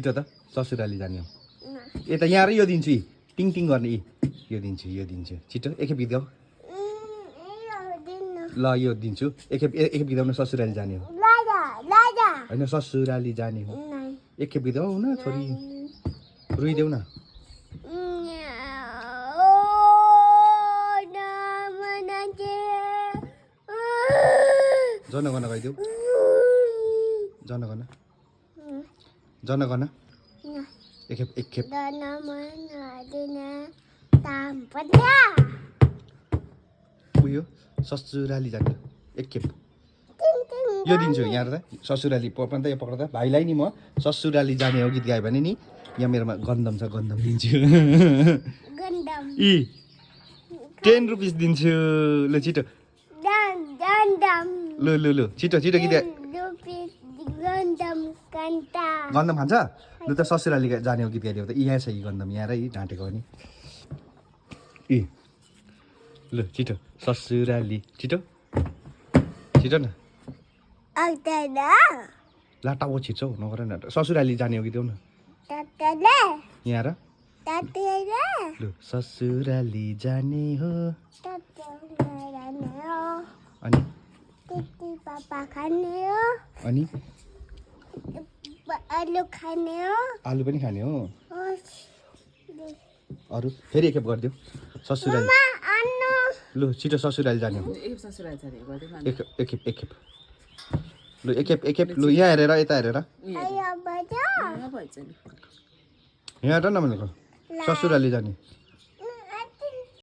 छिटो त ससुराली जाने हो यता यहाँ र यो दिन्छु टिङ टिङ गर्ने यो दिन्छु छिटो एकखेप गीत गाऊ ल यो दिन्छु एकखेप गीत गाउन ससुराली जाने हो होइन ससुराली जाने हो एकखेप गीत गाऊ न छोरी रुइदेऊ न जनगण गाइदेऊ जनगण एकखेप उयो ससुराली जाने एकखेप यो दिन्छु यहाँ त ससुराली पक्दा यो पक्दा भाइलाई नि म ससुराली जाने हो गीत गायो भने नि यहाँ मेरोमा गन्धम छ गन्धम दिन्छु 10 रुपिस दिन्छु ल छिटो लु छिटो गीत गन्धम खान्छ लु त ससुराली जाने हो गीत गाइदियो त यहाँ छ यी गन्धम यहाँ र ढाँटेको नि लु छिटो ससुराली छिटो न लाटा ओ छिटो नगर न ससुराली जाने हो कि देऊ न यहाँ र लु ससुराली जाने हो अनि अनि आलु पनि खाने हो अरू फेरि एकखेप गरिदेऊ ससुराली लु छिटो ससुराली जाने हो एकखेप लु एकखेप लु यहाँ हेरेर यता हेरेर यहाँ हेर न भनेको ससुराली जाने